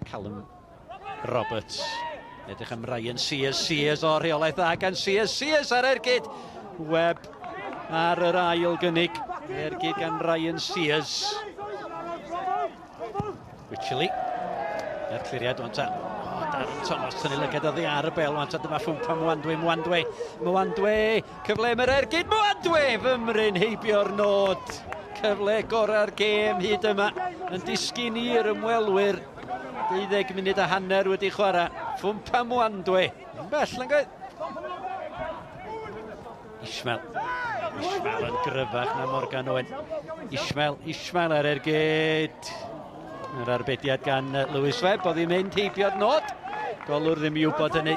Callum Roberts. Edrych am Ryan Sears, Sears o rheolaeth dda gan Sears, Sears ar ergyd. Webb ar yr ail gynnig. Ergyd gan Ryan Sears. Wycherley. A'r cliriad wan ta. O, Darren Thomas tynnu lygad oddi ar y bel wan ta. Dyma Ffwmpa Mwandwe, Mwandwe, Mwandwe. Cyfle am yr ergyd, Mwandwe! Fymryn heibio'r nod. Cyfle gorau'r gêm hyd yma yn disgyn i'r ymwelwyr. 12 munud a hanner wedi chwarae. Ffwmpa Mwandwe. Yn bell, yn gwaith. Ishmael. Ishmael yn gryfach na Morgan Owen. Ishmael, Ishmael ar ergyd. Yr arbediad gan Lewis Webb, oedd hi'n mynd heibio'r nod. Golwr ddim i wybod hynny.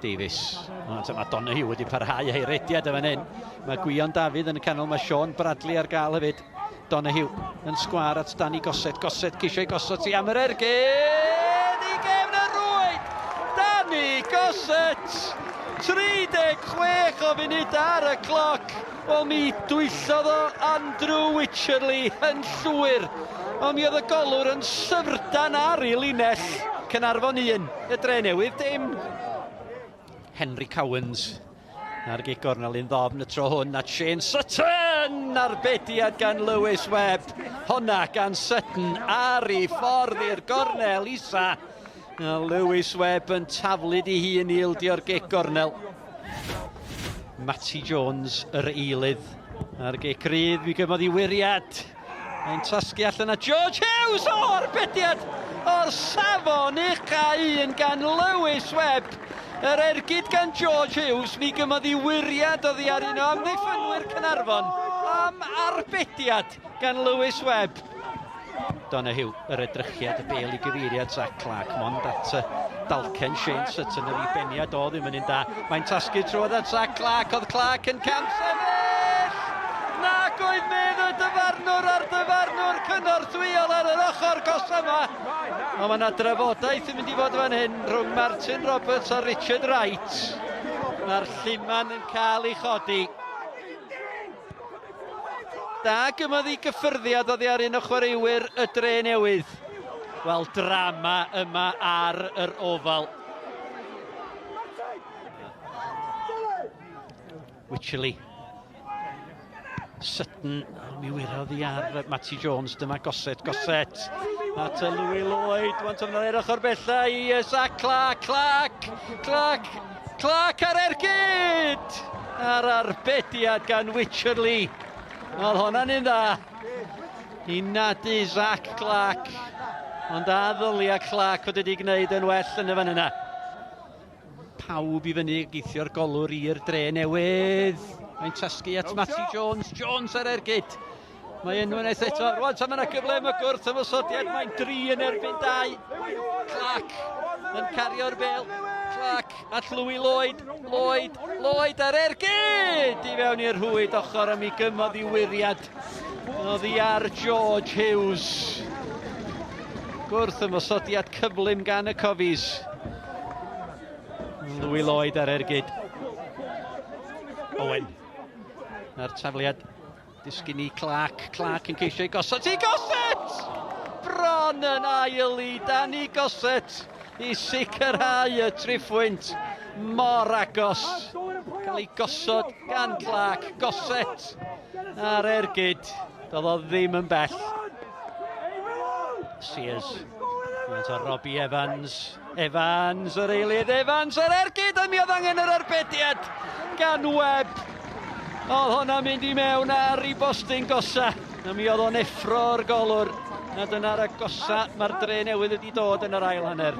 Davies. Mae Donahue wedi parhau ei rediad yn fan hyn. Mae Gwion Dafydd yn y canol, mae Sean Bradley ar gael hefyd. Donahue yn sgwar at Danny Gossett. Gossett ceisio ei gosod ti am yr ergyd i gefn y rwyd! Danny Gossett! 36 o funud ar y cloc. Wel mi dwyllodd o Andrew Wycherley yn llwyr. Ond mi oedd y golwr yn syfrdan ar ei linell. Caernarfon 1, y Dre Newydd dim. Henry Cowans A'r gic gornel un ddofn y tro hwn at Shane Sutton! Arbediad gan Lewis Webb. Honna gan Sutton ar ei ffordd i'r gornel isa. A Lewis Webb yn taflu di hun i ildio'r gic gornel. Matty Jones, yr eilydd, a'r gic rydd, mi gymodd i wiriad. Mae'n tasgu allan a George Hughes! O, arbediad o'r safon ucha un gan Lewis Webb. Yr ergyd gan George Hughes, mi gymodd i wiriad oddi ar un o amddiffynwyr Caernarfon am arbediad gan Lewis Webb. Donahue, yr edrychiad, y bel i gyfeiriad Zach Clark, mond at y dalcen Shane Sutton, yr i-beniad o ddim yn un da. Mae'n tasgu trwodd at Zach Clark, oedd Clark yn camsefyll! Nac oedd medd y dyfarnwr a'r dyfarnwr cynorthwyol ar yr ochr gosa yma. Ond mae yna drafodaeth yn mynd i fod fan hyn rhwng Martin Roberts a Richard Wright. Mae'r lluman yn cael ei chodi. Da gymodd i gyffyrddiad oddi ar un o chwaraewyr y Dre Newydd. Wel, drama yma ar yr ofal. Wycherley. Sutton, oh, mi wyrodd i ar Matty Jones, dyma Gossett, Gossett, at y Louis Lloyd, wan tofn ar ochr bella i Zach Clark, Clark, Clark, Clark ar ergyd! Ar arbediad gan Wycherley. Oedd hwnna'n un dda. I nadu Zach Clark. Ond a ddylia Clark fod wedi gwneud yn well yn y fan yna. Pawb i fyny, geithio'r golwr i'r Dre Newydd. Mae'n tasgu at Matty Jones. Jones ar ergyd. Mae enw yn eith eto. Rwan tan yna gyfle am y gwrth ymosodiad. Mae'n dri yn erbyn dau. Clark yn cario'r bel. Clark at Louis Lloyd. Lloyd, Lloyd ar ergyd! I fewn i'r rhwyd ochr am i gymodd i wiriad. Oddi ar George Hughes. Gwrth ymosodiad cyflym gan y Cofis. Louis Lloyd ar ergyd. Owen. A'r tafliad disgyn i Clark. Clark yn ceisio i gosod. I Gossett! Bron yn ail i Danny Gossett i sicrhau y triphwynt mor agos. Cael ei gosod gan Clark. Gossett ar ergyd. Doedd o ddim yn bell. Sears. Mae'n Robbie Evans. Evans, yr eilydd, Evans, yr ergyd, a mi oedd angen yr arbediad gan Webb. Oedd hwnna'n mynd i mewn ar i bostyn gosa, a mi oedd o'n effro'r golwr. Na dyna'r agosa mae'r Dre Newydd wedi dod yn yr ail hanner.